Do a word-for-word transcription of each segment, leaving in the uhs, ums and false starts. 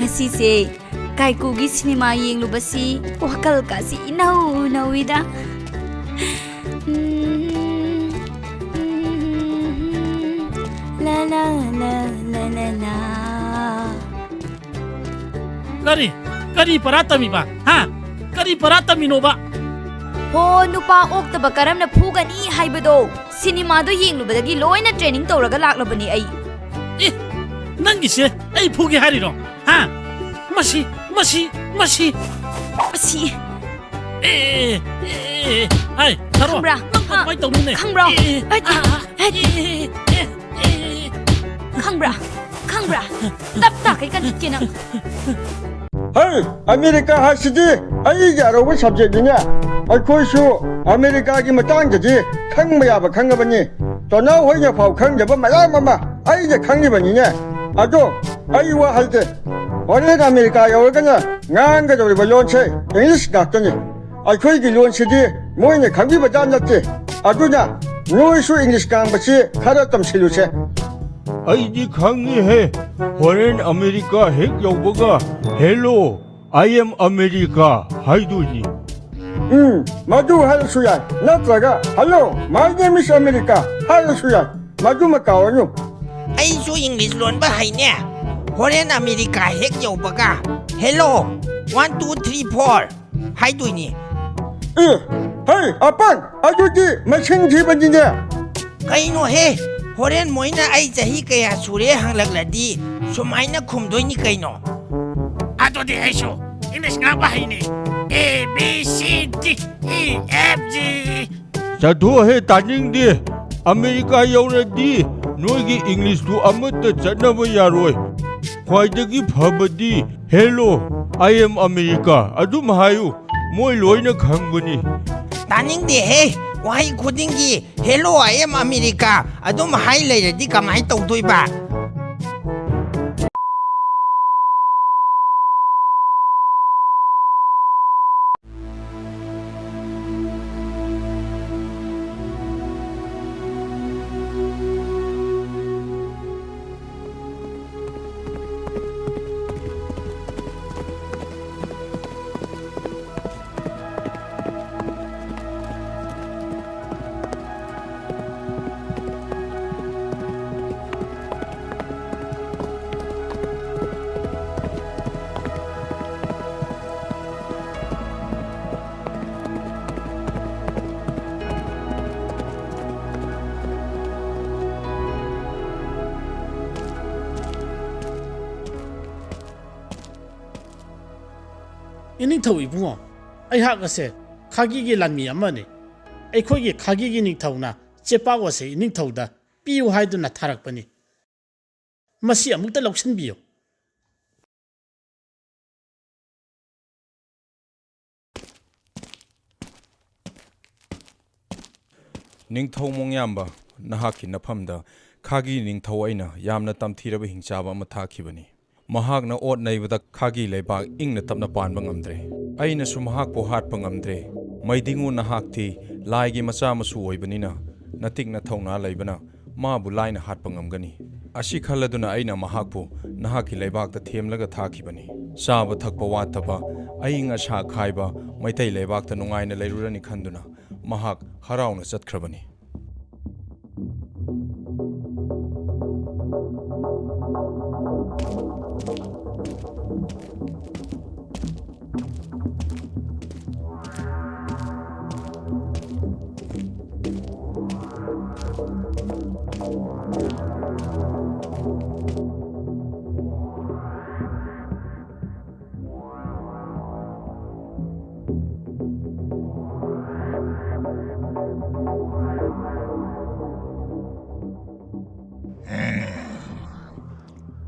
ꯁꯤꯁꯦ ꯀꯥꯏꯀꯨꯒꯤ ꯁꯤꯅꯦꯃꯥ ꯌꯦꯡꯂꯨꯕꯁꯤ ꯋꯥꯈꯜ ꯀꯥꯁꯤ ꯏꯅꯧ ꯅꯧꯏꯗ꯫ ꯎꯝ, ꯎꯝ, ꯂꯥ, ꯂꯥ, ꯂꯥ, ꯂꯥ, ꯂꯥ, ꯂꯥ꯫ ꯀꯔꯤ? ꯀꯔꯤ ꯄꯔꯥ ꯇꯝꯃꯤꯕ? ꯍꯥ? ꯀꯔꯤ ꯄꯔꯥ ꯇꯝꯃꯤꯅꯣꯕ? ꯍꯣ, ꯅꯨꯄꯥ ꯑꯣꯛꯇꯕ ꯀꯔꯝꯅ ꯐꯨꯒꯅꯤ ꯍꯥꯏꯕꯗꯣ ꯁꯤꯅꯦꯃꯥꯗꯣ ꯌꯦꯡꯂꯨꯕꯗꯒꯤ ꯂꯣꯏꯅ training ꯇꯧꯔꯒ ꯂꯥꯛꯂꯕꯅꯤ ꯑꯩ꯫ ꯑꯦ, ꯅꯪꯒꯤꯁꯦ ꯑꯩ ꯐꯨꯒꯦ ꯍꯥꯏꯔꯤꯔꯣ? ꯍꯥ? ꯃꯁꯤ, ꯃꯁꯤ, ꯃꯁꯤ꯫ ꯑꯁꯤ꯫ ꯑꯦ, ꯑꯦ, ꯑꯦ, ꯑꯦ, ꯍꯥꯏ, ꯊꯥꯔꯣ꯫ ꯈꯪꯕ꯭ꯔꯥ? ꯅꯪ ꯍꯥ? ꯀꯃꯥꯏ ꯇꯧꯅꯤꯅꯦ? ꯈꯪꯕ꯭ꯔꯣ? ꯑꯦ, ꯑꯦ, ꯑꯩ, ꯑꯥ, ꯑꯥ, ꯑꯩ, ꯑꯦ, ꯑꯦ, ꯑꯦ, ꯑꯦ꯫ ꯈꯪꯕ꯭ꯔꯥ? ꯈꯪꯕ꯭ꯔꯥ? ꯇꯞ ꯇꯥꯈꯩ ꯀꯟꯈꯠꯀꯦ ꯅꯪ꯫ ꯍꯩ, ꯑꯃꯦꯔꯤꯀꯥ ꯍꯥꯏꯁꯤꯗꯤ ꯑꯩꯒꯤ ꯑꯔꯧꯕ subjectꯅꯤꯅꯦ꯫ ꯑꯩꯈꯣꯏꯁꯨ ꯑꯃꯦꯔꯤꯀꯥꯒꯤ ꯃꯇꯥꯡꯗꯗꯤ ꯈꯪꯕ ꯌꯥꯕ ꯈꯪꯉꯕꯅꯤ꯫ ꯇꯣꯅꯥꯎ ꯍꯣꯏꯅ ꯐꯥꯎ ꯈꯪꯗꯕ ꯃꯌꯥꯝ ꯑꯃ ꯑꯩꯅ ꯈꯪꯉꯤꯕꯅꯤꯅꯦ꯫ ꯑꯗꯣ ꯑꯩ ꯋꯥ ꯍꯥꯏꯒꯦ, ꯍꯣꯔꯦꯟ ꯑꯃꯦꯔꯤꯀꯥ ꯌꯧꯔꯒꯅ ꯉꯥꯡꯒꯗꯧꯔꯤꯕ ꯂꯣꯟꯁꯦ English ꯉꯥꯛꯇꯅꯤ꯫ ꯑꯩꯈꯣꯏꯒꯤ ꯂꯣꯟꯁꯤꯗꯤ ꯃꯣꯏꯅ ꯈꯪꯕꯤꯕꯖꯥꯠ ꯅꯠꯇꯦ꯫ ꯑꯗꯨꯅ ꯅꯣꯏꯁꯨ English ꯉꯥꯡꯕꯁꯤ ꯈꯔ ꯇꯝꯁꯤꯜꯂꯨꯁꯦ꯫ ꯑꯩꯗꯤ ꯈꯪꯉꯤꯍꯦ꯫ ꯍꯣꯔꯦꯟ ꯑꯃꯦꯔꯤꯀꯥ ꯍꯦꯛ ꯌꯧꯕꯒ, "Hello, I am America" ꯍꯥꯏꯗꯣꯏꯅꯤ꯫ ꯎꯝ, ꯃꯗꯨ ꯍꯥꯏꯔꯁꯨ ꯌꯥꯏ꯫ ꯅꯠꯇ꯭ꯔꯒ, "Hello, my name is America" ꯍꯥꯏꯔꯁꯨ ꯌꯥꯏ꯫ ꯃꯗꯨꯃ ꯀꯥꯎꯔꯅꯨ꯫ ꯑꯩꯁꯨ English ꯂꯣꯟꯕ ꯍꯩꯅꯦ꯫ ꯍꯣꯔꯦꯟ ꯑꯃꯦꯔꯤꯀꯥ ꯍꯦꯛ ꯌꯧꯕꯒ, "Hello, one, two, three, four" ꯍꯥꯏꯗꯣꯏꯅꯤ꯫ ꯑꯦ, ꯍꯩ, ꯑꯄꯪ, ꯑꯗꯨꯗꯤ ꯃꯁꯤꯡ ꯊꯤꯕꯅꯤꯅꯦ꯫ ꯀꯩꯅꯣꯍꯦ? ꯍꯣꯔꯦꯟ ꯃꯣꯏꯅ ꯑꯩ ꯆꯍꯤ ꯀꯌꯥ ꯁꯨꯔꯦ ꯍꯪꯂꯛꯂꯗꯤ ꯁꯨꯃꯥꯏꯅ ꯈꯨꯝꯗꯣꯏꯅꯤ ꯀꯩꯅꯣ꯫ ꯑꯗꯨꯗꯤ ꯑꯩꯁꯨ English ꯉꯥꯡꯕ ꯍꯩꯅꯤ꯫ A, B, C, D, E, F, G꯫ ꯆꯠꯊꯣꯛꯍꯦ, ꯇꯥꯅꯤꯡꯗꯦ꯫ ꯑꯃꯦꯔꯤꯀꯥ ꯌꯧꯔꯗꯤ ꯅꯣꯏꯒꯤ Englishꯇꯨ ꯑꯃꯠꯇ ꯆꯠꯅꯕ ꯌꯥꯔꯣꯏ꯫ ꯈ꯭ꯋꯥꯏꯗꯒꯤ ꯐꯕꯗꯤ, "Hello, I am America" ꯑꯗꯨꯝ ꯍꯥꯏꯌꯨ, ꯃꯣꯏ ꯂꯣꯏꯅ ꯈꯪꯕꯅꯤ꯫ ꯇꯥꯅꯤꯡꯗꯦꯍꯦ, ꯋꯥꯍꯩ ꯈꯨꯗꯤꯡꯒꯤ "Hello, I am America" ꯑꯗꯨꯝ ꯍꯥꯏ ꯂꯩꯔꯗꯤ ꯀꯃꯥꯏ ꯇꯧꯗꯣꯏꯕ? ꯏꯅꯤꯡꯊꯧ ꯏꯕꯨꯡꯉꯣ, ꯑꯩꯍꯥꯛ ꯑꯁꯦ ꯈꯥꯒꯤꯒꯤ ꯂꯥꯟꯃꯤ ꯑꯃꯅꯤ꯫ ꯑꯩꯈꯣꯏꯒꯤ ꯈꯥꯒꯤꯒꯤ ꯅꯤꯡꯊꯧꯅ ꯆꯦꯄꯥꯎ ꯑꯁꯦ ꯏꯅꯤꯡꯊꯧꯗ ꯄꯤꯌꯨ ꯍꯥꯏꯗꯨꯅ ꯊꯥꯔꯛꯄꯅꯤ꯫ ꯃꯁꯤ ꯑꯃꯨꯛꯇ ꯂꯧꯁꯤꯟꯕꯤꯌꯨ꯫ ꯅꯤꯡꯊꯧ ꯃꯣꯡꯌꯥꯝꯕ, ꯅꯍꯥꯛꯀꯤ ꯅꯐꯝꯗ ꯈꯥꯒꯤ ꯅꯤꯡꯊꯧ ꯑꯩꯅ ꯌꯥꯝꯅ ꯇꯝꯊꯤꯔꯕ ꯍꯤꯡꯆꯥꯕ ꯑꯃ ꯊꯥꯈꯤꯕꯅꯤ꯫ ꯃꯍꯥꯛꯅ ꯑꯣꯠ ꯅꯩꯕꯗ ꯈꯥꯒꯤ ꯂꯩꯕꯥꯛ ꯏꯪꯅ ꯇꯞꯅ ꯄꯥꯟꯕ ꯉꯝꯗ꯭ꯔꯦ꯫ ꯑꯩꯅꯁꯨ ꯃꯍꯥꯛꯄꯨ ꯍꯥꯠꯄ ꯉꯝꯗ꯭ꯔꯦ꯫ ꯃꯩꯗꯤꯡꯉꯨ, ꯅꯍꯥꯛꯇꯤ ꯂꯥꯏꯒꯤ ꯃꯆꯥ ꯃꯁꯨ ꯑꯣꯏꯕꯅꯤꯅ, ꯅꯇꯤꯛ ꯅꯊꯧꯅꯥ ꯂꯩꯕꯅ ꯃꯥꯕꯨ ꯂꯥꯏꯅ ꯍꯥꯠꯄ ꯉꯝꯒꯅꯤ꯫ ꯑꯁꯤ ꯈꯜꯂꯗꯨꯅ ꯑꯩꯅ ꯃꯍꯥꯛꯄꯨ ꯅꯍꯥꯛꯀꯤ ꯂꯩꯕꯥꯛꯇ ꯊꯦꯝꯂꯒ ꯊꯥꯈꯤꯕꯅꯤ꯫ ꯆꯥꯕ ꯊꯛꯄ ꯋꯥꯠꯇꯕ, ꯑꯏꯪ ꯑꯁꯥ ꯈꯥꯏꯕ ꯃꯩꯇꯩ ꯂꯩꯕꯥꯛꯇ ꯅꯨꯡꯉꯥꯏꯅ ꯂꯩꯔꯨꯔꯅꯤ ꯈꯟꯗꯨꯅ ꯃꯍꯥꯛ ꯍꯔꯥꯎꯅ ꯆꯠꯈ꯭ꯔꯕꯅꯤ꯫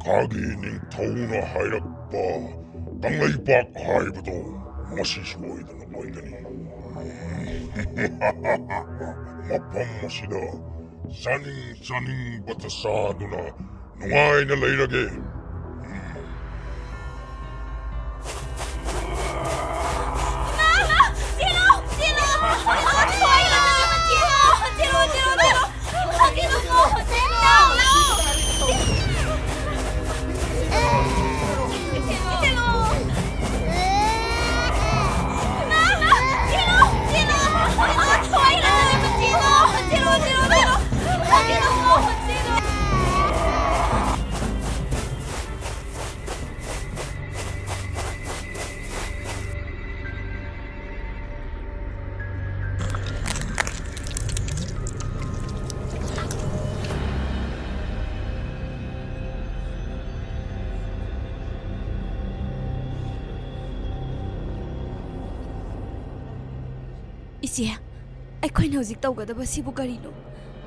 ꯈꯥꯒꯤ ꯅꯤꯡꯊꯧꯅ ꯍꯥꯏꯔꯛꯄ ꯀꯪꯂꯩꯄꯥꯛ ꯍꯥꯏꯕꯗꯣ ꯃꯁꯤ ꯁꯣꯏꯗꯅ ꯑꯣꯏꯒꯅꯤ꯫ ꯃꯐꯝ ꯑꯁꯤꯗ ꯆꯥꯅꯤꯡ ꯆꯥꯅꯤꯡꯕꯇ ꯆꯥꯗꯨꯅ ꯅꯨꯡꯉꯥꯏꯅ ꯂꯩꯔꯒꯦ꯫ ꯏꯆꯦ, ꯑꯩꯈꯣꯏꯅ ꯍꯧꯖꯤꯛ ꯇꯧꯒꯗꯕꯁꯤꯕꯨ ꯀꯔꯤꯅꯣ?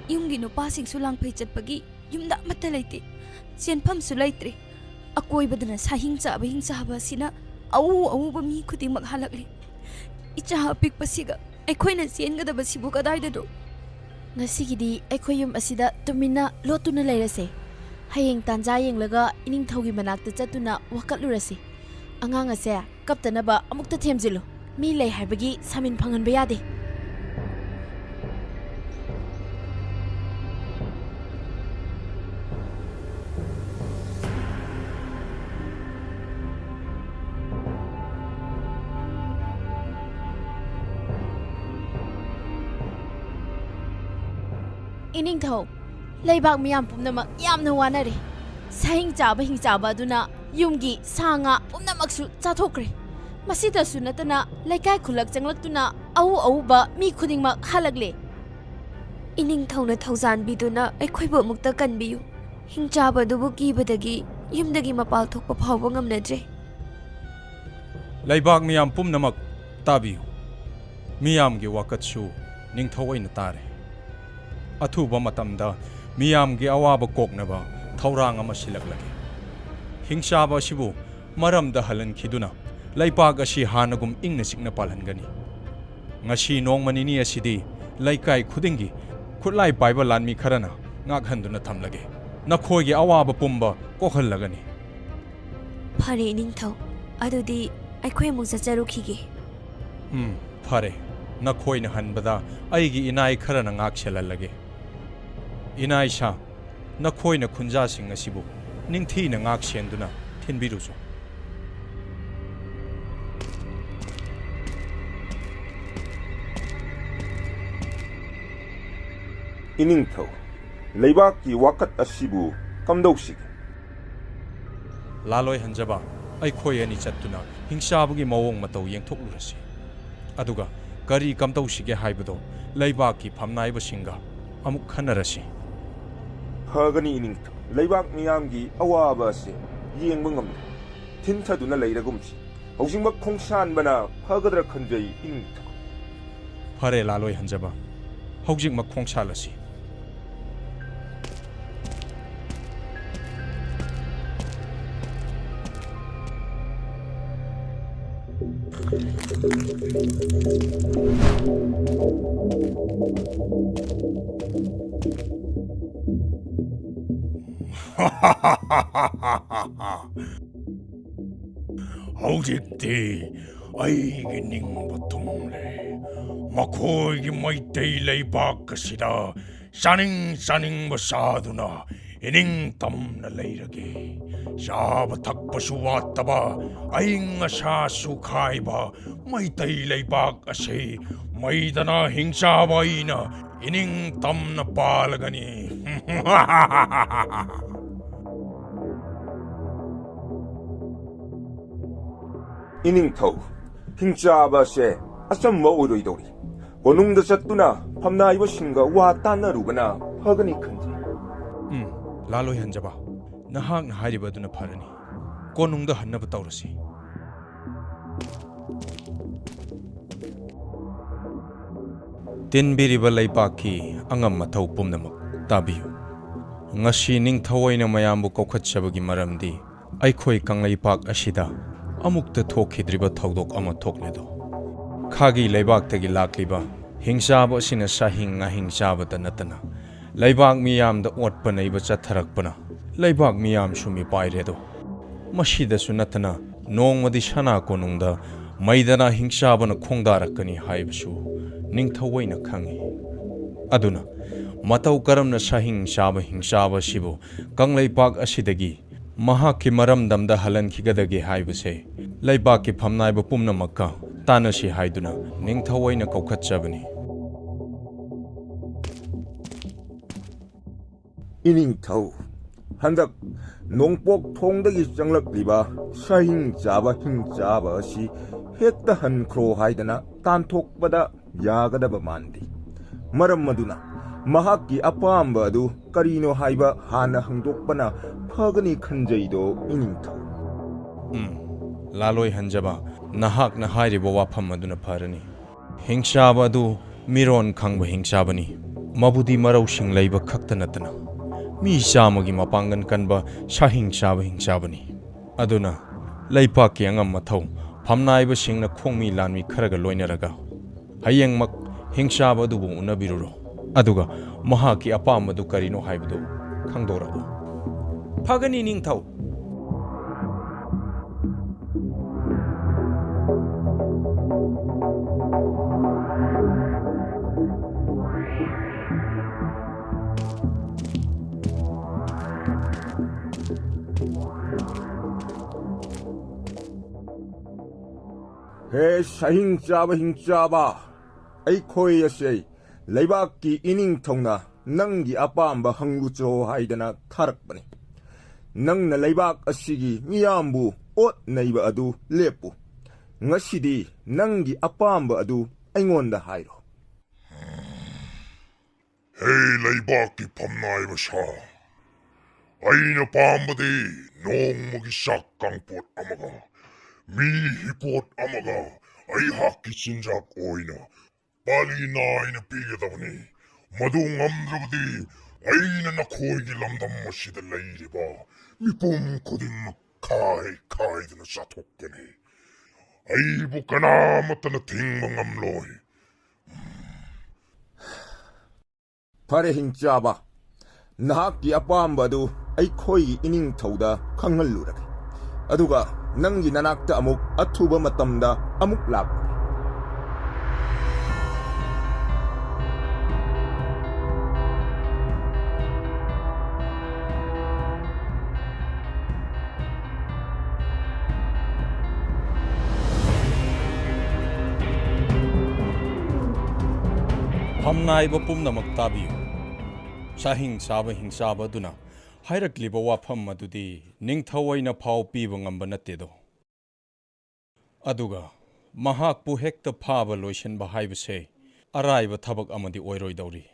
ꯌꯨꯝꯒꯤ ꯅꯨꯄꯥꯁꯤꯡꯁꯨ ꯂꯥꯡꯐꯩ ꯆꯠꯄꯒꯤ ꯌꯨꯝꯗ ꯑꯃꯠꯇ ꯂꯩꯇꯦ꯫ ꯆꯦꯟꯐꯝꯁꯨ ꯂꯩꯇ꯭ꯔꯦ꯫ ꯑꯀꯣꯏꯕꯗꯅ ꯁꯥꯍꯤꯡ ꯆꯥꯕ ꯍꯤꯡ ꯆꯥꯕ ꯑꯁꯤꯅ ꯑꯎ ꯑꯎꯕ ꯃꯤ ꯈꯨꯗꯤꯡꯃꯛ ꯍꯜꯂꯛꯂꯤ꯫ ꯏꯆꯥ ꯑꯄꯤꯛꯄꯁꯤꯒ ꯑꯩꯈꯣꯏꯅ ꯆꯦꯟꯒꯗꯕꯁꯤꯕꯨ ꯀꯗꯥꯏꯗꯅꯣ? ꯉꯁꯤꯒꯤꯗꯤ ꯑꯩꯈꯣꯏ ꯌꯨꯝ ꯑꯁꯤꯗ ꯇꯨꯃꯤꯟꯅ ꯂꯣꯠꯇꯨꯅ ꯂꯩꯔꯁꯦ꯫ ꯍꯌꯦꯡ ꯇꯥꯟꯖꯥ ꯌꯦꯡꯂꯒ ꯏꯅꯤꯡꯊꯧꯒꯤ ꯃꯅꯥꯛꯇ ꯆꯠꯇꯨꯅ ꯋꯥꯀꯠꯂꯨꯔꯁꯤ꯫ ꯑꯉꯥꯡ ꯑꯁꯦ ꯀꯞꯇꯅꯕ ꯑꯃꯨꯛꯇ ꯊꯦꯝꯖꯤꯜꯂꯨ꯫ ꯃꯤ ꯂꯩ ꯍꯥꯏꯕꯒꯤ ꯁꯥꯃꯤꯟ ꯐꯪꯍꯟꯕ ꯌꯥꯗꯦ꯫ ꯏꯅꯤꯡꯊꯧ, ꯂꯩꯕꯥꯛ ꯃꯤꯌꯥꯝ ꯄꯨꯝꯅꯃꯛ ꯌꯥꯝꯅ ꯋꯥꯅꯔꯦ꯫ ꯁꯥꯍꯤꯡ ꯆꯥꯕ ꯍꯤꯡꯆꯥꯕ ꯑꯗꯨꯅ ꯌꯨꯝꯒꯤ ꯁꯥ ꯉꯥ ꯄꯨꯝꯅꯃꯛꯁꯨ ꯆꯥꯊꯣꯛꯈ꯭ꯔꯦ꯫ ꯃꯁꯤꯗꯁꯨ ꯅꯠꯇꯅ ꯂꯩꯀꯥꯏ ꯈꯨꯜꯂꯛ ꯆꯪꯂꯛꯇꯨꯅ ꯑꯎ ꯑꯎꯕ ꯃꯤ ꯈꯨꯗꯤꯡꯃꯛ ꯍꯜꯂꯛꯂꯦ꯫ ꯏꯅꯤꯡꯊꯧꯅ ꯊꯧꯖꯥꯟꯕꯤꯗꯨꯅ ꯑꯩꯈꯣꯏꯕꯨ ꯑꯃꯨꯛꯇ ꯀꯟꯕꯤꯌꯨ꯫ ꯍꯤꯡꯆꯥꯕ ꯑꯗꯨꯕꯨ ꯀꯤꯕꯗꯒꯤ ꯌꯨꯝꯗꯒꯤ ꯃꯄꯥꯜ ꯊꯣꯛꯄ ꯐꯥꯎꯕ ꯉꯝꯅꯗ꯭ꯔꯦ꯫ ꯂꯩꯕꯥꯛ ꯃꯤꯌꯥꯝ ꯄꯨꯝꯅꯃꯛ ꯇꯥꯕꯤꯌꯨ꯫ ꯃꯤꯌꯥꯝꯒꯤ ꯋꯥꯀꯠꯁꯨ ꯅꯤꯡꯊꯧ ꯑꯣꯏꯅ ꯇꯥꯔꯦ꯫ ꯑꯊꯨꯕ ꯃꯇꯝꯗ ꯃꯤꯌꯥꯝꯒꯤ ꯑꯋꯥꯕ ꯀꯣꯛꯅꯕ ꯊꯧꯔꯥꯡ ꯑꯃ ꯁꯤꯜꯂꯛꯂꯒꯦ꯫ ꯍꯤꯡꯆꯥꯕ ꯑꯁꯤꯕꯨ ꯃꯔꯝꯗ ꯍꯜꯍꯟꯈꯤꯗꯨꯅ ꯂꯩꯄꯥꯛ ꯑꯁꯤ ꯍꯥꯟꯅꯒꯨꯝ ꯏꯪꯅ ꯆꯤꯛꯅ ꯄꯥꯜꯍꯟꯒꯅꯤ꯫ ꯉꯁꯤ ꯅꯣꯡꯃ ꯅꯤꯅꯤ ꯑꯁꯤꯗꯤ ꯂꯩꯀꯥꯏ ꯈꯨꯗꯤꯡꯒꯤ ꯈꯨꯠꯂꯥꯏ ꯄꯥꯏꯕ ꯂꯥꯟꯃꯤ ꯈꯔꯅ ꯉꯥꯛꯍꯟꯗꯨꯅ ꯊꯝꯂꯒꯦ꯫ ꯅꯈꯣꯏꯒꯤ ꯑꯋꯥꯕ ꯄꯨꯝꯕ ꯀꯣꯛꯍꯜꯂꯒꯅꯤ꯫ ꯐꯔꯦ, ꯏꯅꯤꯡꯊꯧ꯫ ꯑꯗꯨꯗꯤ ꯑꯩꯈꯣꯏ ꯑꯃꯨꯛ ꯆꯠꯆꯔꯨꯈꯤꯒꯦ꯫ ꯎꯝ, ꯐꯔꯦ꯫ ꯅꯈꯣꯏꯅ ꯍꯟꯕꯗ ꯑꯩꯒꯤ ꯏꯅꯥꯏ ꯈꯔꯅ ꯉꯥꯛ ꯁꯦꯜꯍꯜꯂꯒꯦ꯫ ꯏꯅꯥꯏ ꯁꯥ, ꯅꯈꯣꯏꯅ ꯈꯨꯟꯖꯥꯁꯤꯡ ꯑꯁꯤꯕꯨ ꯅꯤꯡꯊꯤꯅ ꯉꯥꯛ ꯁꯦꯟꯗꯨꯅ ꯊꯤꯟꯕꯤꯔꯨꯆꯣ꯫ ꯏꯅꯤꯡꯊꯧ, ꯂꯩꯕꯥꯛꯀꯤ ꯋꯥꯀꯠ ꯑꯁꯤꯕꯨ ꯀꯝꯗꯧꯁꯤꯒꯦ? ꯂꯥꯂꯣꯏ ꯍꯟꯖꯕ, ꯑꯩꯈꯣꯏ ꯑꯅꯤ ꯆꯠꯇꯨꯅ ꯍꯤꯡꯆꯥꯕꯒꯤ ꯃꯑꯣꯡ ꯃꯇꯧ ꯌꯦꯡꯊꯣꯛꯂꯨꯔꯁꯤ꯫ ꯑꯗꯨꯒ ꯀꯔꯤ ꯀꯝꯗꯧꯁꯤꯒꯦ ꯍꯥꯏꯕꯗꯣ ꯂꯩꯕꯥꯛꯀꯤ ꯐꯝꯅꯥꯏꯕꯁꯤꯡꯒ ꯑꯃꯨꯛ ꯈꯟꯅꯔꯁꯤ꯫ ꯐꯒꯅꯤ ꯏꯅꯤꯡꯊꯧ꯫ ꯂꯩꯕꯥꯛ ꯃꯤꯌꯥꯝꯒꯤ ꯑꯋꯥꯕ ꯑꯁꯤ ꯌꯦꯡꯕ ꯉꯝꯗꯦ꯫ ꯊꯤꯟꯊꯗꯨꯅ ꯂꯩꯔꯒꯨꯝꯁꯤ꯫ ꯍꯧꯖꯤꯛꯃꯛ ꯈꯣꯡꯁꯥꯟꯕꯅ ꯐꯒꯗ꯭ꯔꯥ ꯈꯟꯖꯩ ꯏꯅꯤꯡꯊꯧ꯫ ꯐꯔꯦ, ꯂꯥꯂꯣꯏ ꯍꯟꯖꯕ, ꯍꯧꯖꯤꯛꯃꯛ ꯈꯣꯡꯁꯥꯜꯂꯁꯤ꯫ ꯍꯧꯖꯤꯛꯇꯤ ꯑꯩꯒꯤ ꯅꯤꯡꯕ ꯊꯨꯡꯂꯦ꯫ ꯃꯈꯣꯏꯒꯤ ꯃꯩꯇꯩ ꯂꯩꯕꯥꯛ ꯑꯁꯤꯗ ꯆꯥꯅꯤꯡ ꯆꯥꯅꯤꯡꯕ ꯆꯥꯗꯨꯅ ꯏꯅꯤꯡ ꯇꯝꯅ ꯂꯩꯔꯒꯦ꯫ ꯆꯥꯕ ꯊꯛꯄꯁꯨ ꯋꯥꯠꯇꯕ, ꯑꯏꯪ ꯑꯁꯥꯁꯨ ꯈꯥꯏꯕ ꯃꯩꯇꯩ ꯂꯩꯕꯥꯛ ꯑꯁꯤ ꯃꯩꯗꯅ ꯍꯤꯡꯆꯥꯕ ꯑꯩꯅ ꯏꯅꯤꯡ ꯇꯝꯅ ꯄꯥꯜꯂꯒꯅꯤ꯫ ꯏꯅꯤꯡꯊꯧ, ꯍꯤꯡꯆꯥꯕ ꯑꯁꯦ ꯑꯆꯝꯕ ꯑꯣꯏꯔꯣꯏꯗꯧꯔꯤ꯫ ꯀꯣꯅꯨꯡꯗ ꯆꯠꯇꯨꯅ ꯐꯝꯅꯥꯏꯕꯁꯤꯡꯒ ꯋꯥ ꯇꯥꯟꯅꯔꯨꯕꯅ ꯐꯒꯅꯤ ꯈꯟꯖꯩ꯫ ꯎꯝ, ꯂꯥꯂꯣꯏ ꯍꯟꯖꯕ, ꯅꯍꯥꯛꯅ ꯍꯥꯏꯔꯤꯕ ꯑꯗꯨꯅ ꯐꯔꯅꯤ꯫ ꯀꯣꯅꯨꯡꯗ ꯍꯟꯅꯕ ꯇꯧꯔꯁꯤ꯫ ꯇꯤꯟꯕꯤꯔꯤꯕ ꯂꯩꯕꯥꯛꯀꯤ ꯑꯉꯝ ꯑꯊꯧ ꯄꯨꯝꯅꯃꯛ ꯇꯥꯕꯤꯌꯨ꯫ ꯉꯁꯤ ꯅꯤꯡꯊꯧ ꯑꯣꯏꯅ ꯃꯌꯥꯝꯕꯨ ꯀꯧꯈꯠꯆꯕꯒꯤ ꯃꯔꯝꯗꯤ ꯑꯩꯈꯣꯏ ꯀꯪꯂꯩꯄꯥꯛ ꯑꯁꯤꯗ ꯑꯃꯨꯛꯇ ꯊꯣꯛꯈꯤꯗ꯭ꯔꯤꯕ ꯊꯧꯗꯣꯛ ꯑꯃ ꯊꯣꯛꯂꯦꯗꯣ꯫ ꯈꯥꯒꯤ ꯂꯩꯕꯥꯛꯇꯒꯤ ꯂꯥꯛꯂꯤꯕ ꯍꯤꯡꯆꯥꯕ ꯑꯁꯤꯅ ꯁꯥꯍꯤꯡ ꯉꯥꯍꯤꯡ ꯆꯥꯕꯇ ꯅꯠꯇꯅ ꯂꯩꯕꯥꯛ ꯃꯤꯌꯥꯝꯗ ꯑꯣꯠꯄ ꯅꯩꯕ ꯆꯠꯊꯔꯛꯄꯅ ꯂꯩꯕꯥꯛ ꯃꯤꯌꯥꯝꯁꯨ ꯃꯤꯄꯥꯏꯔꯦꯗꯣ꯫ ꯃꯁꯤꯗꯁꯨ ꯅꯠꯇꯅ ꯅꯣꯡꯃꯗꯤ ꯁꯅꯥ ꯀꯣꯅꯨꯡꯗ ꯃꯩꯗꯅ ꯍꯤꯡꯆꯥꯕꯅ ꯈꯣꯡꯗꯥꯔꯛꯀꯅꯤ ꯍꯥꯏꯕꯁꯨ ꯅꯤꯡꯊꯧ ꯑꯣꯏꯅ ꯈꯪꯏ꯫ ꯑꯗꯨꯅ ꯃꯇꯧ ꯀꯔꯝꯅ ꯁꯥꯍꯤꯡ ꯆꯥꯕ ꯍꯤꯡꯆꯥꯕ ꯑꯁꯤꯕꯨ ꯀꯪꯂꯩꯄꯥꯛ ꯑꯁꯤꯗꯒꯤ ꯃꯍꯥꯛꯀꯤ ꯃꯔꯝꯗꯝꯗ ꯍꯜꯍꯟꯈꯤꯒꯗꯒꯦ ꯍꯥꯏꯕꯁꯦ ꯂꯩꯕꯥꯛꯀꯤ ꯐꯝꯅꯥꯏꯕ ꯄꯨꯝꯅꯃꯛꯀ ꯇꯥꯟꯅꯁꯤ ꯍꯥꯏꯗꯨꯅ ꯅꯤꯡꯊꯧ ꯑꯣꯏꯅ ꯀꯧꯈꯠꯆꯕꯅꯤ꯫ ꯏꯅꯤꯡꯊꯧ, ꯍꯟꯗꯛ ꯅꯣꯡꯄꯣꯛ ꯊꯣꯡꯗꯒꯤ ꯆꯪꯂꯛꯂꯤꯕ ꯁꯥꯍꯤꯡ ꯆꯥꯕ ꯍꯤꯡ ꯆꯥꯕ ꯑꯁꯤ ꯍꯦꯛꯇ ꯍꯟꯈ꯭ꯔꯣ ꯍꯥꯏꯗꯅ ꯇꯥꯟꯊꯣꯛꯄꯗ ꯌꯥꯒꯗꯕ ꯃꯥꯟꯗꯦ꯫ ꯃꯔꯝ ꯑꯗꯨꯅ ꯃꯍꯥꯛꯀꯤ ꯑꯄꯥꯝꯕ ꯑꯗꯨ ꯀꯔꯤꯅꯣ ꯍꯥꯏꯕ ꯍꯥꯟꯅ ꯍꯪꯗꯣꯛꯄꯅ ꯐꯒꯅꯤ ꯈꯟꯖꯩꯗꯣ, ꯏꯅꯤꯡꯊꯧ꯫ ꯎꯝ, ꯂꯥꯂꯣꯏ ꯍꯟꯖꯕ, ꯅꯍꯥꯛꯅ ꯍꯥꯏꯔꯤꯕ ꯋꯥꯐꯝ ꯑꯗꯨꯅ ꯐꯔꯅꯤ꯫ ꯍꯤꯡꯆꯥꯕ ꯑꯗꯨ ꯃꯤꯔꯣꯟ ꯈꯪꯕ ꯍꯤꯡꯆꯥꯕꯅꯤ꯫ ꯃꯕꯨꯗꯤ ꯃꯔꯧꯁꯤꯡ ꯂꯩꯕ ꯈꯛꯇ ꯅꯠꯇꯅ ꯃꯤ ꯆꯥꯝꯃꯒꯤ ꯃꯄꯥꯡꯒꯜ ꯀꯟꯕ ꯁꯥꯍꯤꯡ ꯆꯥꯕ ꯍꯤꯡꯆꯥꯕꯅꯤ꯫ ꯑꯗꯨꯅ ꯂꯩꯄꯥꯛꯀꯤ ꯑꯉꯝ ꯑꯊꯧ ꯐꯝꯅꯥꯏꯕꯁꯤꯡꯅ ꯈꯣꯡꯃꯤ ꯂꯥꯟꯃꯤ ꯈꯔꯒ ꯂꯣꯏꯅꯔꯒ ꯍꯌꯦꯡꯃꯛ ꯍꯤꯡꯆꯥꯕ ꯑꯗꯨꯕꯨ ꯎꯅꯕꯤꯔꯨꯔꯣ꯫ ꯑꯗꯨꯒ ꯃꯍꯥꯛꯀꯤ ꯑꯄꯥꯝꯕꯗꯨ ꯀꯔꯤꯅꯣ ꯍꯥꯏꯕꯗꯨ ꯈꯪꯗꯣꯔꯛꯎ꯫ ꯐꯒꯅꯤ, ꯅꯤꯡꯊꯧ꯫ ꯍꯦ ꯁꯥꯍꯤꯡ ꯆꯥꯕ ꯍꯤꯡꯆꯥꯕ, ꯑꯩꯈꯣꯏ ꯑꯁꯦ ꯂꯩꯕꯥꯛꯀꯤ ꯏꯅꯤꯡꯊꯧꯅ ꯅꯪꯒꯤ ꯑꯄꯥꯝꯕ ꯍꯪꯂꯨꯆꯣ ꯍꯥꯏꯗꯅ ꯊꯥꯔꯛꯄꯅꯤ꯫ ꯅꯪꯅ ꯂꯩꯕꯥꯛ ꯑꯁꯤꯒꯤ ꯃꯤꯌꯥꯝꯕꯨ ꯑꯣꯠ ꯅꯩꯕ ꯑꯗꯨ ꯂꯦꯞꯄꯨ꯫ ꯉꯁꯤꯗꯤ ꯅꯪꯒꯤ ꯑꯄꯥꯝꯕ ꯑꯗꯨ ꯑꯩꯉꯣꯟꯗ ꯍꯥꯏꯔꯣ꯫ ꯍꯦ ꯂꯩꯕꯥꯛꯀꯤ ꯐꯝꯅꯥꯏꯕ ꯁꯥ, ꯑꯩꯅ ꯄꯥꯝꯕꯗꯤ ꯅꯣꯡꯃꯒꯤ ꯆꯥꯛ ꯀꯥꯡꯄꯣꯠ ꯑꯃꯒ ꯃꯤ ꯍꯤꯄꯣꯠ ꯑꯃꯒ ꯑꯩꯍꯥꯛꯀꯤ ꯆꯤꯟꯖꯥꯛ ꯑꯣꯏꯅ ꯄꯥꯂꯤ ꯅꯥꯏꯅ ꯄꯤꯒꯗꯕꯅꯤ꯫ ꯃꯗꯨ ꯉꯝꯗ꯭ꯔꯕꯗꯤ ꯑꯩꯅ ꯅꯈꯣꯏꯒꯤ ꯂꯝꯗꯝ ꯑꯁꯤꯗ ꯂꯩꯔꯤꯕ ꯃꯤꯄꯨꯝ ꯈꯨꯗꯤꯡꯃꯛ ꯈꯥꯏ ꯈꯥꯏꯗꯨꯅ ꯆꯥꯊꯣꯛꯀꯅꯤ꯫ ꯑꯩꯕꯨ ꯀꯅꯥꯃꯠꯇꯅ ꯊꯤꯡꯕ ꯉꯝꯂꯣꯏ꯫ ꯐꯔꯦ ꯍꯤꯡꯆꯥꯕ, ꯅꯍꯥꯛꯀꯤ ꯑꯄꯥꯝꯕ ꯑꯗꯨ ꯑꯩꯈꯣꯏꯒꯤ ꯏꯅꯤꯡꯊꯧꯗ ꯈꯪꯍꯜꯂꯨꯔꯒꯦ, ꯑꯗꯨꯒ ꯅꯪꯒꯤ ꯅꯅꯥꯛꯇ ꯑꯃꯨꯛ ꯑꯊꯨꯕ ꯃꯇꯝꯗ ꯑꯃꯨꯛ ꯂꯥꯛꯂꯒꯦ꯫ ꯐꯝꯅꯥꯏꯕ ꯄꯨꯝꯅꯃꯛ ꯇꯥꯕꯤꯌꯨ꯫ ꯆꯥꯍꯤꯡ ꯆꯥꯕ ꯍꯤꯡꯆꯥꯕ ꯑꯗꯨꯅ ꯍꯥꯏꯔꯛꯂꯤꯕ ꯋꯥꯐꯝ ꯑꯗꯨꯗꯤ ꯅꯤꯡꯊꯧ ꯑꯩꯅ ꯐꯥꯎ ꯄꯤꯕ ꯉꯝꯕ ꯅꯠꯇꯦꯗꯣ꯫ ꯑꯗꯨꯒ ꯃꯍꯥꯛꯄꯨ ꯍꯦꯛꯇ ꯐꯥꯕ ꯂꯣꯏꯁꯤꯟꯕ ꯍꯥꯏꯕꯁꯦ ꯑꯔꯥꯏꯕ ꯊꯕꯛ ꯑꯃꯗꯤ ꯑꯣꯏꯔꯣꯏꯗꯧꯔꯤ꯫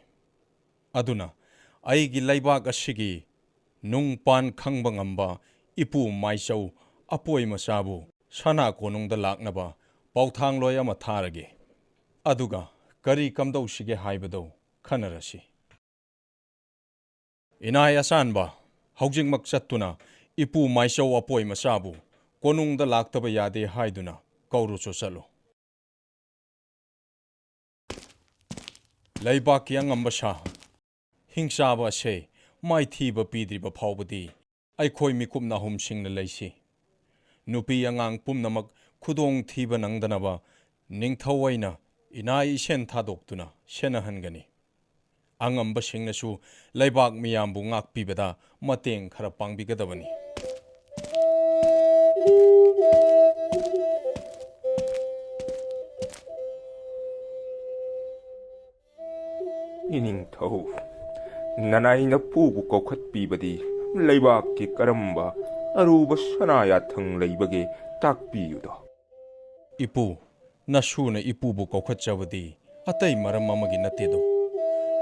ꯑꯗꯨꯅ ꯑꯩꯒꯤ ꯂꯩꯕꯥꯛ ꯑꯁꯤꯒꯤ ꯅꯨꯡꯄꯥꯟ ꯈꯪꯕ ꯉꯝꯕ ꯏꯄꯨ ꯃꯥꯏꯆꯧ ꯑꯄꯣꯏ ꯃꯆꯥꯕꯨ ꯁꯅꯥ ꯀꯣꯅꯨꯡꯗ ꯂꯥꯛꯅꯕ ꯄꯥꯎꯊꯥꯡꯂꯣꯏ ꯑꯃ ꯊꯥꯔꯒꯦ꯫ ꯑꯗꯨꯒ ꯀꯔꯤ ꯀꯝꯗꯧꯁꯤꯒꯦ ꯍꯥꯏꯕꯗꯣ ꯈꯟꯅꯔꯁꯤ꯫ ꯏꯅꯥꯏ ꯑꯆꯥꯟꯕ, ꯍꯧꯖꯤꯛꯃꯛ ꯆꯠꯇꯨꯅ ꯏꯄꯨ ꯃꯥꯏꯆꯧ ꯑꯄꯣꯏ ꯃꯆꯥꯕꯨ ꯀꯣꯅꯨꯡꯗ ꯂꯥꯛꯇꯕ ꯌꯥꯗꯦ ꯍꯥꯏꯗꯨꯅ ꯀꯧꯔꯨꯆꯣ ꯆꯠꯂꯨ꯫ ꯂꯩꯕꯥꯛꯀꯤ ꯑꯉꯝꯕ ꯁꯥ ꯍꯤꯡꯆꯥꯕ ꯑꯁꯦ ꯃꯥꯏꯊꯤꯕ ꯄꯤꯗ꯭ꯔꯤꯕ ꯐꯥꯎꯕꯗꯤ ꯑꯩꯈꯣꯏ ꯃꯤꯀꯨꯞ ꯅꯥꯍꯨꯝꯁꯤꯡꯅ ꯂꯩꯁꯤ꯫ ꯅꯨꯄꯤ ꯑꯉꯥꯡ ꯄꯨꯝꯅꯃꯛ ꯈꯨꯗꯣꯡ ꯊꯤꯕ ꯅꯪꯗꯅꯕ ꯅꯤꯡꯊꯧ ꯑꯩꯅ ꯏꯅꯥꯏ ꯏꯁꯦꯟ ꯊꯥꯗꯣꯛꯇꯨꯅ ꯁꯦꯟꯅꯍꯟꯒꯅꯤ꯫ ꯑꯉꯝꯕꯁꯤꯡꯅꯁꯨ ꯂꯩꯕꯥꯛ ꯃꯤꯌꯥꯝꯕꯨ ꯉꯥꯛꯄꯤꯕꯗ ꯃꯇꯦꯡ ꯈꯔ ꯄꯥꯡꯕꯤꯒꯗꯕꯅꯤ꯫ ꯏꯅꯤꯡꯊꯧ, ꯅꯅꯥꯏ ꯅꯄꯨꯕꯨ ꯀꯧꯈꯠꯄꯤꯕꯗꯤ ꯂꯩꯕꯥꯛꯀꯤ ꯀꯔꯝꯕ ꯑꯔꯨꯕ ꯁꯅꯥ ꯌꯥꯊꯪ ꯂꯩꯕꯒꯦ, ꯇꯥꯛꯄꯤꯌꯨꯗꯣ꯫ ꯏꯄꯨ, ꯅꯁꯨꯅ ꯏꯄꯨꯕꯨ ꯀꯧꯈꯠꯆꯕꯗꯤ ꯑꯇꯩ ꯃꯔꯝ ꯑꯃꯒꯤ ꯅꯠꯇꯦꯗꯣ꯫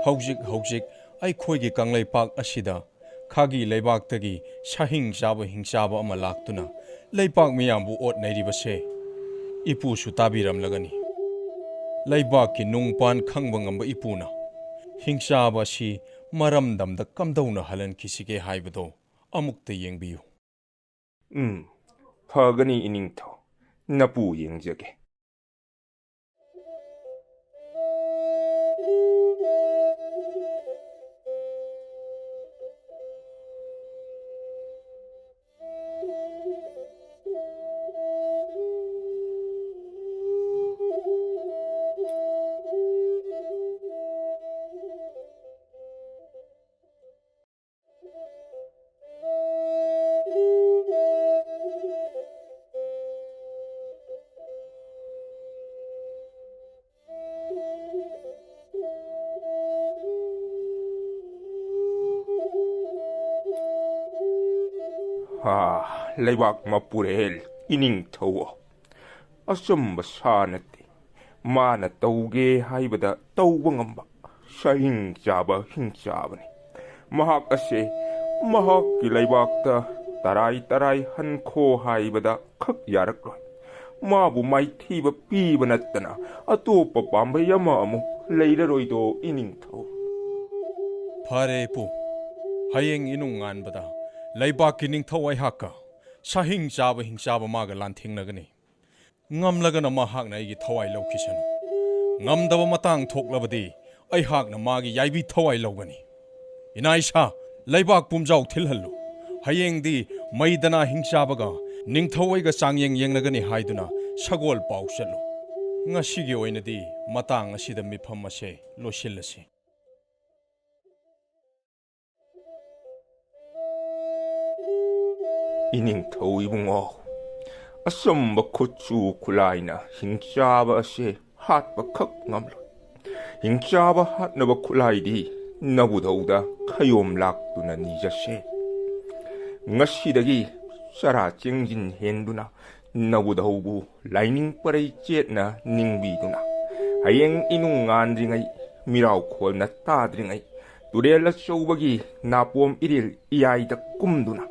ꯍꯧꯖꯤꯛ ꯍꯧꯖꯤꯛ ꯑꯩꯈꯣꯏꯒꯤ ꯀꯪꯂꯩꯄꯥꯛ ꯑꯁꯤꯗ ꯈꯥꯒꯤ ꯂꯩꯕꯥꯛꯇꯒꯤ ꯁꯥꯍꯤꯡ ꯆꯥꯕ ꯍꯤꯡꯆꯥꯕ ꯑꯃ ꯂꯥꯛꯇꯨꯅ ꯂꯩꯕꯥꯛ ꯃꯤꯌꯥꯝꯕꯨ ꯑꯣꯠ ꯅꯩꯔꯤꯕꯁꯦ ꯏꯄꯨꯁꯨ ꯇꯥꯕꯤꯔꯝꯂꯒꯅꯤ꯫ ꯂꯩꯕꯥꯛꯀꯤ ꯅꯨꯡꯄꯥꯟ ꯈꯪꯕ ꯉꯝꯕ ꯏꯄꯨꯅ ꯍꯤꯡꯆꯥꯕ ꯑꯁꯤ ꯃꯔꯝꯗꯝꯗ ꯀꯝꯗꯧꯅ ꯍꯜꯍꯟꯈꯤꯁꯤꯒꯦ ꯍꯥꯏꯕꯗꯣ ꯑꯃꯨꯛꯇ ꯌꯦꯡꯕꯤꯌꯨ꯫ ꯎꯝ, ꯐꯒꯅꯤ ꯏꯅꯤꯡꯊꯧ, ꯅꯄꯨ ꯌꯦꯡꯖꯒꯦ꯫ ꯍꯥ, ꯂꯩꯕꯥꯛ ꯃꯄꯨꯔꯦꯜ ꯏꯅꯤꯡꯊꯧ, ꯑꯆꯝꯕ ꯁꯥ ꯅꯠꯇꯦ꯫ ꯃꯥꯅ ꯇꯧꯒꯦ ꯍꯥꯏꯕꯗ ꯇꯧꯕ ꯉꯝꯕ ꯁꯥꯍꯤꯡ ꯆꯥꯕ ꯍꯤꯡꯆꯥꯕꯅꯤ꯫ ꯃꯍꯥꯛ ꯑꯁꯦ ꯃꯍꯥꯛꯀꯤ ꯂꯩꯕꯥꯛꯇ ꯇꯔꯥꯏ ꯇꯔꯥꯏ ꯍꯟꯈꯣ ꯍꯥꯏꯕꯗ ꯈꯛ ꯌꯥꯔꯛꯂꯣꯏ꯫ ꯃꯥꯕꯨ ꯃꯥꯏꯊꯤꯕ ꯄꯤꯕ ꯅꯠꯇꯅ ꯑꯇꯣꯞꯄ ꯄꯥꯝꯕꯩ ꯑꯃ ꯑꯃꯨꯛ ꯂꯩꯔꯔꯣꯏꯗꯣ, ꯏꯅꯤꯡꯊꯧ꯫ ꯐꯔꯦ ꯏꯄꯨ, ꯍꯌꯦꯡ ꯏꯅꯨꯡ ꯉꯥꯟꯕꯗ ꯂꯩꯕꯥꯛꯀꯤ ꯅꯤꯡꯊꯧ ꯑꯩꯍꯥꯛꯀ ꯁꯥꯍꯤꯡ ꯆꯥꯕ ꯍꯤꯡꯆꯥꯕ ꯃꯥꯒ ꯂꯥꯟꯊꯦꯡꯅꯒꯅꯤ꯫ ꯉꯝꯂꯒꯅ ꯃꯍꯥꯛꯅ ꯑꯩꯒꯤ ꯊꯋꯥꯏ ꯂꯧꯈꯤꯁꯅꯨ꯫ ꯉꯝꯗꯕ ꯃꯇꯥꯡ ꯊꯣꯛꯂꯕꯗꯤ ꯑꯩꯍꯥꯛꯅ ꯃꯥꯒꯤ ꯌꯥꯏꯕꯤ ꯊꯋꯥꯏ ꯂꯧꯒꯅꯤ꯫ ꯏꯅꯥ ꯏꯁꯥ, ꯂꯩꯕꯥꯛ ꯄꯨꯝꯖꯥꯎ ꯊꯤꯜꯍꯜꯂꯨ꯫ ꯍꯌꯦꯡꯗꯤ ꯃꯩꯗꯅꯥ ꯍꯤꯡꯆꯥꯕꯒ ꯅꯤꯡꯊꯧ ꯑꯩꯒ ꯆꯥꯡꯌꯦꯡ ꯌꯦꯡꯅꯒꯅꯤ ꯍꯥꯏꯗꯨꯅ ꯁꯒꯣꯜ ꯄꯥꯎ ꯆꯠꯂꯨ꯫ ꯉꯁꯤꯒꯤ ꯑꯣꯏꯅꯗꯤ ꯃꯇꯥꯡ ꯑꯁꯤꯗ ꯃꯤꯐꯝ ꯑꯁꯦ ꯂꯣꯏꯁꯤꯜꯂꯁꯤ꯫ ꯏꯅꯤꯡꯊꯧ ꯏꯕꯨꯡꯉꯣ, ꯑꯆꯝꯕ ꯈꯨꯠꯁꯨ ꯈꯨꯠꯂꯥꯏꯅ ꯍꯤꯡꯆꯥꯕ ꯑꯁꯦ ꯍꯥꯠꯄꯈꯛ ꯉꯝꯂꯣꯏ꯫ ꯍꯤꯡꯆꯥꯕ ꯍꯥꯠꯅꯕ ꯈꯨꯠꯂꯥꯏꯗꯤ ꯅꯕꯨꯙꯧꯗ ꯈꯌꯣꯝ ꯂꯥꯛꯇꯨꯅ ꯅꯤꯖꯁꯦ꯫ ꯉꯁꯤꯗꯒꯤ ꯆꯔꯥ ꯆꯦꯡꯖꯤꯟ ꯍꯦꯟꯗꯨꯅ ꯅꯕꯨꯙꯧꯕꯨ ꯂꯥꯏꯅꯤꯡ ꯄꯔꯩ ꯆꯦꯠꯅ ꯅꯤꯡꯕꯤꯗꯨꯅ, ꯍꯌꯦꯡ ꯏꯅꯨꯡ ꯉꯥꯟꯗ꯭ꯔꯤꯉꯩ, ꯃꯤꯔꯥꯎ ꯈꯣꯜꯅ ꯇꯥꯗ꯭ꯔꯤꯉꯩ, ꯇꯨꯔꯦꯜ ꯑꯆꯧꯕꯒꯤ ꯅꯥꯄꯣꯝ ꯏꯔꯤꯜ ꯏꯌꯥꯏꯗ ꯀꯨꯝꯗꯨꯅ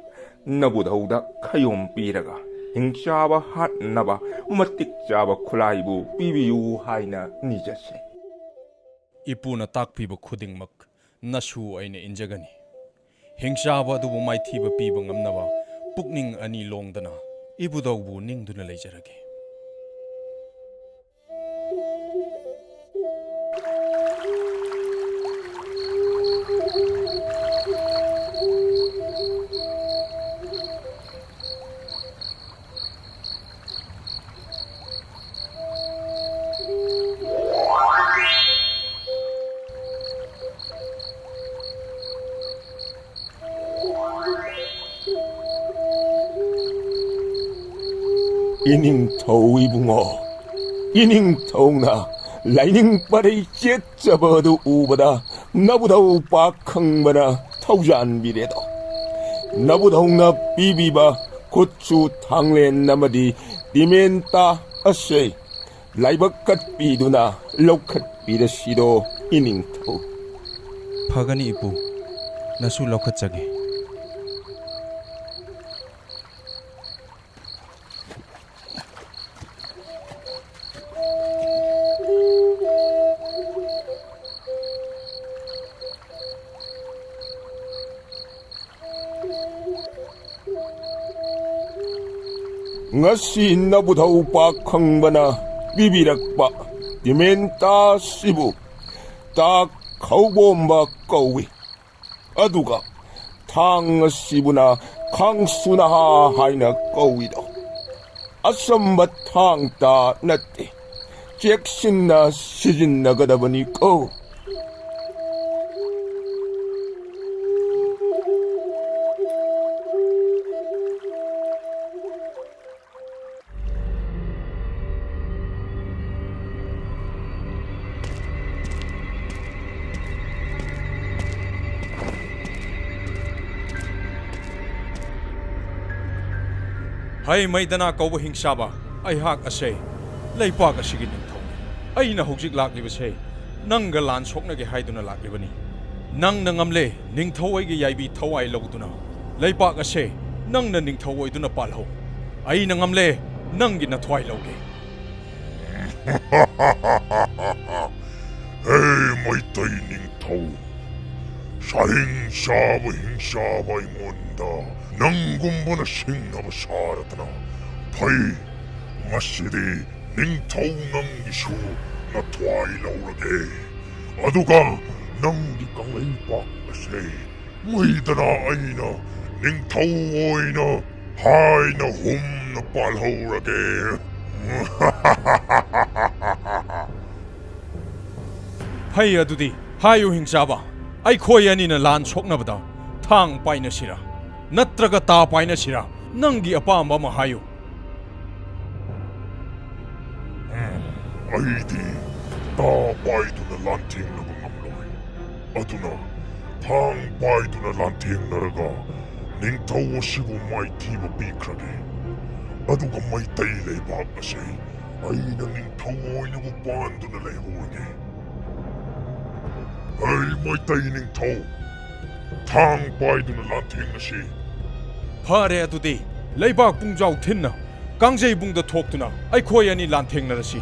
ꯅꯕꯨꯙꯧꯗ ꯈꯌꯣꯝ ꯄꯤꯔꯒ ꯍꯤꯡꯆꯥꯕ ꯍꯥꯠꯅꯕ ꯃꯇꯤꯛ ꯆꯥꯕ ꯈꯨꯠꯂꯥꯏꯕꯨ ꯄꯤꯕꯤꯌꯨ ꯍꯥꯏꯅ ꯅꯤꯖꯁꯦ꯫ ꯏꯄꯨꯅ ꯇꯥꯛꯄꯤꯕ ꯈꯨꯗꯤꯡꯃꯛ ꯅꯁꯨ ꯑꯩꯅ ꯏꯟꯖꯒꯅꯤ꯫ ꯍꯤꯡꯆꯥꯕ ꯑꯗꯨꯕꯨ ꯃꯥꯏꯊꯤꯕ ꯄꯤꯕ ꯉꯝꯅꯕ ꯄꯨꯛꯅꯤꯡ ꯑꯅꯤ ꯂꯣꯡꯗꯅ ꯏꯕꯨꯙꯧꯕꯨ ꯅꯤꯡꯗꯨꯅ ꯂꯩꯖꯔꯒꯦ꯫ ꯏꯅꯤꯡꯊꯧ ꯏꯕꯨꯡꯉꯣ, ꯏꯅꯤꯡꯊꯧꯅ ꯂꯥꯏꯅꯤꯡ ꯄꯔꯩ ꯆꯦꯠꯆꯕ ꯑꯗꯨ ꯎꯕꯗ ꯅꯕꯨꯙꯧ ꯄꯥꯈꯪꯕꯅ ꯊꯧꯖꯥꯟꯕꯤꯔꯦꯗꯣ꯫ ꯅꯕꯨꯙꯧꯅ ꯄꯤꯕꯤꯕ ꯈꯨꯠꯁꯨ ꯊꯥꯡꯂꯦꯟ ꯑꯃꯗꯤ ꯇꯤꯃꯦꯟꯇꯥ ꯑꯁꯦ ꯂꯥꯏꯕꯛ ꯀꯠꯄꯤꯗꯨꯅ ꯂꯧꯈꯠꯄꯤꯔꯁꯤꯗꯣ ꯏꯅꯤꯡꯊꯧ꯫ ꯐꯒꯅꯤ ꯏꯄꯨ, ꯅꯁꯨ ꯂꯧꯈꯠꯆꯒꯦ꯫ ꯉꯁꯤ ꯅꯕꯨꯙꯧ ꯄꯥꯛꯈꯪꯕꯅ ꯄꯤꯕꯤꯔꯛꯄ ꯄꯤꯃꯦꯟꯇꯥꯁꯤꯕꯨ ꯇꯥ ꯈꯧꯕꯣꯝꯕ ꯀꯧꯏ꯫ ꯑꯗꯨꯒ ꯊꯥꯡ ꯑꯁꯤꯕꯨꯅ ꯈꯥꯡꯁꯨ ꯅꯍꯥ ꯍꯥꯏꯅ ꯀꯧꯏꯗꯣ꯫ ꯑꯆꯝꯕ ꯊꯥꯡ ꯇꯥ ꯅꯠꯇꯦ꯫ ꯆꯦꯛꯁꯤꯟꯅ ꯁꯤꯖꯤꯟꯅꯒꯗꯕꯅꯤꯀꯣ꯫ ꯍꯩ ꯃꯩꯗꯅꯥ ꯀꯧꯕ ꯍꯤꯡꯆꯥꯕ, ꯑꯩꯍꯥꯛ ꯑꯁꯦ ꯂꯩꯄꯥꯛ ꯑꯁꯤꯒꯤ ꯅꯤꯡꯊꯧꯅꯤ꯫ ꯑꯩꯅ ꯍꯧꯖꯤꯛ ꯂꯥꯛꯂꯤꯕꯁꯦ ꯅꯪꯒ ꯂꯥꯟ ꯁꯣꯛꯅꯒꯦ ꯍꯥꯏꯗꯨꯅ ꯂꯥꯛꯂꯤꯕꯅꯤ꯫ ꯅꯪꯅ ꯉꯝꯂꯦ, ꯅꯤꯡꯊꯧ ꯑꯩꯒꯤ ꯌꯥꯏꯕꯤ ꯊꯋꯥꯏ ꯂꯧꯗꯨꯅ꯫ ꯂꯩꯄꯥꯛ ꯑꯁꯦ ꯅꯪꯅ ꯅꯤꯡꯊꯧ ꯑꯣꯏꯗꯨꯅ ꯄꯥꯜꯍꯧ꯫ ꯑꯩꯅ ꯉꯝꯂꯦ, ꯅꯪꯒꯤ ꯅꯊ꯭ꯋꯥꯏ ꯂꯧꯒꯦ꯫ ꯍꯦ ꯃꯩꯇꯩ ꯅꯤꯡꯊꯧ, ꯁꯥꯍꯤꯡ ꯆꯥꯕ ꯍꯤꯡꯆꯥꯕ ꯑꯩꯉꯣꯟꯗ ꯅꯪꯒꯨꯝꯕꯅ ꯁꯤꯡꯅꯕ ꯁꯥꯔꯗꯅ ꯐꯩ꯫ ꯉꯁꯤꯗꯤ ꯅꯤꯡꯊꯧ ꯅꯪꯒꯤꯁꯨ ꯅꯊ꯭ꯋꯥꯏ ꯂꯧꯔꯒꯦ꯫ ꯑꯗꯨꯒ ꯅꯪꯒꯤ ꯀꯪꯂꯩꯄꯥꯛ ꯑꯁꯦ ꯃꯩꯗꯅꯥ ꯑꯩꯅ ꯅꯤꯡꯊꯧ ꯑꯣꯏꯅ ꯍꯥꯏꯅ ꯍꯨꯝꯅ ꯄꯥꯜꯍꯧꯔꯒꯦ꯫ ꯐꯩ, ꯑꯗꯨꯗꯤ ꯍꯥꯏꯌꯨ ꯍꯤꯡꯆꯥꯕ, ꯑꯩꯈꯣꯏ ꯑꯅꯤꯅ ꯂꯥꯟ ꯁꯣꯛꯅꯕꯗ ꯊꯥꯡ ꯄꯥꯏꯅꯁꯤꯔꯥ, ꯅꯠꯇ꯭ꯔꯒ ꯇꯥ ꯄꯥꯏꯅꯁꯤꯔꯥ? ꯅꯪꯒꯤ ꯑꯄꯥꯝꯕ ꯑꯃ ꯍꯥꯏꯌꯨ꯫ ꯎꯝ, ꯑꯩꯗꯤ ꯇꯥ ꯄꯥꯏꯗꯨꯅ ꯂꯥꯟꯊꯦꯡꯅꯕ ꯉꯝꯂꯣꯏ꯫ ꯑꯗꯨꯅ ꯊꯥꯡ ꯄꯥꯏꯗꯨꯅ ꯂꯥꯟꯊꯦꯡꯅꯔꯒ ꯅꯤꯡꯊꯧ ꯑꯁꯤꯕꯨ ꯃꯥꯏꯊꯤꯕ ꯄꯤꯈ꯭ꯔꯒꯦ꯫ ꯑꯗꯨꯒ ꯃꯩꯇꯩ ꯂꯩꯕꯥꯛ ꯑꯁꯤ ꯑꯩꯅ ꯅꯤꯡꯊꯧ ꯑꯣꯏꯅꯕꯨ ꯄꯥꯟꯗꯨꯅ ꯂꯩꯍꯧꯔꯒꯦ꯫ ꯑꯩ ꯃꯩꯇꯩ ꯅꯤꯡꯊꯧ, ꯊꯥꯡ ꯄꯥꯏꯗꯨꯅ ꯂꯥꯟꯊꯦꯡꯅꯁꯤ꯫ ꯐꯔꯦ, ꯑꯗꯨꯗꯤ ꯂꯩꯕꯥꯛ ꯄꯨꯡꯖꯥꯎ ꯊꯤꯟꯅ ꯀꯥꯡꯖꯩꯕꯨꯡꯗ ꯊꯣꯛꯇꯨꯅ ꯑꯩꯈꯣꯏ ꯑꯅꯤ ꯂꯥꯟꯊꯦꯡꯅꯔꯁꯤ꯫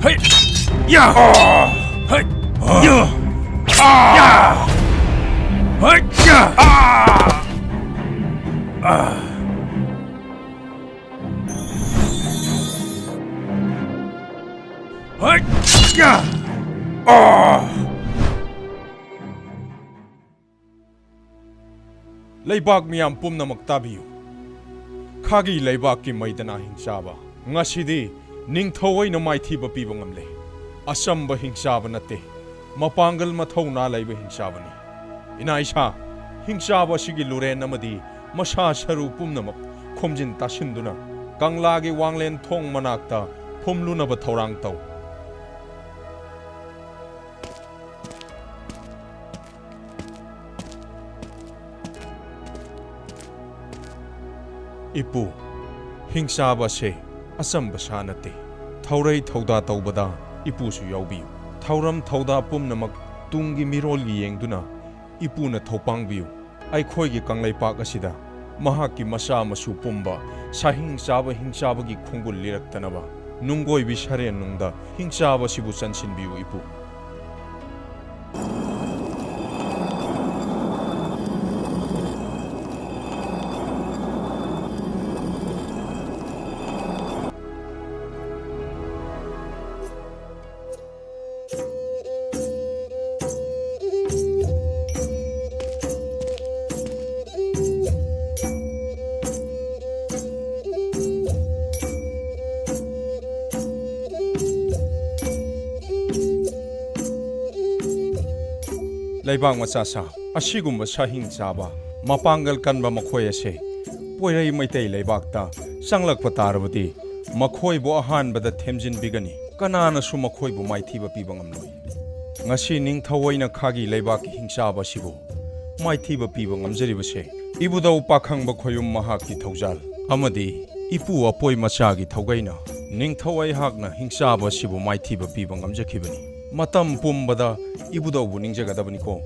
ꯍꯩ! ꯌꯥ! ꯍꯩ! ꯌꯥ! ꯌꯥ! ꯍꯩ! ꯌꯥ! ꯍꯩ! ꯌꯥ! ꯂꯩꯕꯥꯛ ꯃꯤꯌꯥꯝ ꯄꯨꯝꯅꯃꯛ ꯇꯥꯕꯤꯌꯨ꯫ ꯈꯥꯒꯤ ꯂꯩꯕꯥꯛꯀꯤ ꯃꯩꯗꯅꯥ ꯍꯤꯡꯆꯥꯕ, ꯉꯁꯤꯗꯤ ꯅꯤꯡꯊꯧ ꯑꯩꯅ ꯃꯥꯏꯊꯤꯕ ꯄꯤꯕ ꯉꯝꯂꯦ꯫ ꯑꯆꯝꯕ ꯍꯤꯡꯆꯥꯕ ꯅꯠꯇꯦ, ꯃꯄꯥꯡꯒꯜ ꯃꯊꯧꯅꯥ ꯂꯩꯕ ꯍꯤꯡꯆꯥꯕꯅꯤ꯫ ꯏꯅꯥ ꯏꯁꯥ, ꯍꯤꯡꯆꯥꯕ ꯑꯁꯤꯒꯤ ꯂꯨꯔꯦꯟ ꯑꯃꯗꯤ ꯃꯁꯥ ꯁꯔꯨ ꯄꯨꯝꯅꯃꯛ ꯈꯣꯝꯖꯤꯟ ꯇꯥꯁꯤꯟꯗꯨꯅ ꯀꯪꯂꯥꯒꯤ ꯋꯥꯡꯂꯦꯟ ꯊꯣꯡ ꯃꯅꯥꯛꯇ ꯐꯨꯝꯂꯨꯅꯕ ꯊꯧꯔꯥꯡ ꯇꯧ꯫ ꯏꯄꯨ, ꯍꯤꯡꯆꯥꯕ ꯑꯁꯦ ꯑꯆꯝꯕ ꯁꯥ ꯅꯠꯇꯦ꯫ ꯊꯧꯔꯩ ꯊꯧꯗꯥ ꯇꯧꯕꯗ ꯏꯄꯨꯁꯨ ꯌꯥꯎꯕꯤꯌꯨ꯫ ꯊꯧꯔꯝ ꯊꯧꯗꯥ ꯄꯨꯝꯅꯃꯛ ꯇꯨꯡꯒꯤ ꯃꯤꯔꯣꯜꯒꯤ ꯌꯦꯡꯗꯨꯅ ꯏꯄꯨꯅ ꯊꯧꯄꯥꯡꯕꯤꯌꯨ꯫ ꯑꯩꯈꯣꯏꯒꯤ ꯀꯪꯂꯩꯄꯥꯛ ꯑꯁꯤꯗ ꯃꯍꯥꯛꯀꯤ ꯃꯆꯥ ꯃꯁꯨ ꯄꯨꯝꯕ ꯁꯥꯍꯤꯡ ꯆꯥꯕ ꯍꯤꯡꯆꯥꯕꯒꯤ ꯈꯣꯡꯒꯨꯜ ꯂꯤꯔꯛꯇꯅꯕ ꯅꯨꯡꯒꯣꯏꯕꯤ ꯁꯔꯦꯟ ꯅꯨꯡꯗ ꯍꯤꯡꯆꯥꯕꯁꯤꯕꯨ ꯆꯟꯁꯤꯟꯕꯤꯌꯨ ꯏꯄꯨ꯫ ꯂꯩꯕꯥꯛ ꯃꯆꯥ ꯁꯥ ꯑꯁꯤꯒꯨꯝꯕ ꯁꯥꯍꯤꯡ ꯆꯥꯕ, ꯃꯄꯥꯡꯒꯜ ꯀꯟꯕ ꯃꯈꯣꯏ ꯑꯁꯦ ꯄꯣꯏꯔꯩ ꯃꯩꯇꯩ ꯂꯩꯕꯥꯛꯇ ꯆꯪꯂꯛꯄ ꯇꯥꯔꯕꯗꯤ ꯃꯈꯣꯏꯕꯨ ꯑꯍꯥꯟꯕꯗ ꯊꯦꯝꯖꯤꯟꯕꯤꯒꯅꯤ꯫ ꯀꯅꯥꯅꯁꯨ ꯃꯈꯣꯏꯕꯨ ꯃꯥꯏꯊꯤꯕ ꯄꯤꯕ ꯉꯝꯂꯣꯏ꯫ ꯉꯁꯤ ꯅꯤꯡꯊꯧ ꯑꯣꯏꯅ ꯈꯥꯒꯤ ꯂꯩꯕꯥꯛꯀꯤ ꯍꯤꯡꯆꯥꯕ ꯑꯁꯤꯕꯨ ꯃꯥꯏꯊꯤꯕ ꯄꯤꯕ ꯉꯝꯖꯔꯤꯕꯁꯦ ꯏꯕꯨꯙꯧ ꯄꯥꯈꯪꯕ ꯈꯣꯌꯨꯝ ꯃꯍꯥꯛꯀꯤ ꯊꯧꯖꯥꯜ ꯑꯃꯗꯤ ꯏꯄꯨ ꯑꯄꯣꯏ ꯃꯆꯥꯒꯤ ꯊꯧꯒꯩꯅ ꯅꯤꯡꯊꯧ ꯑꯩꯍꯥꯛꯅ ꯍꯤꯡꯆꯥꯕ ꯑꯁꯤꯕꯨ ꯃꯥꯏꯊꯤꯕ ꯄꯤꯕ ꯉꯝꯖꯈꯤꯕꯅꯤ꯫ ꯃꯇꯝ ꯄꯨꯝꯕꯗ ꯏꯕꯨꯙꯧꯕꯨ ꯅꯤꯡꯖꯒꯗꯕꯅꯤꯀꯣ꯫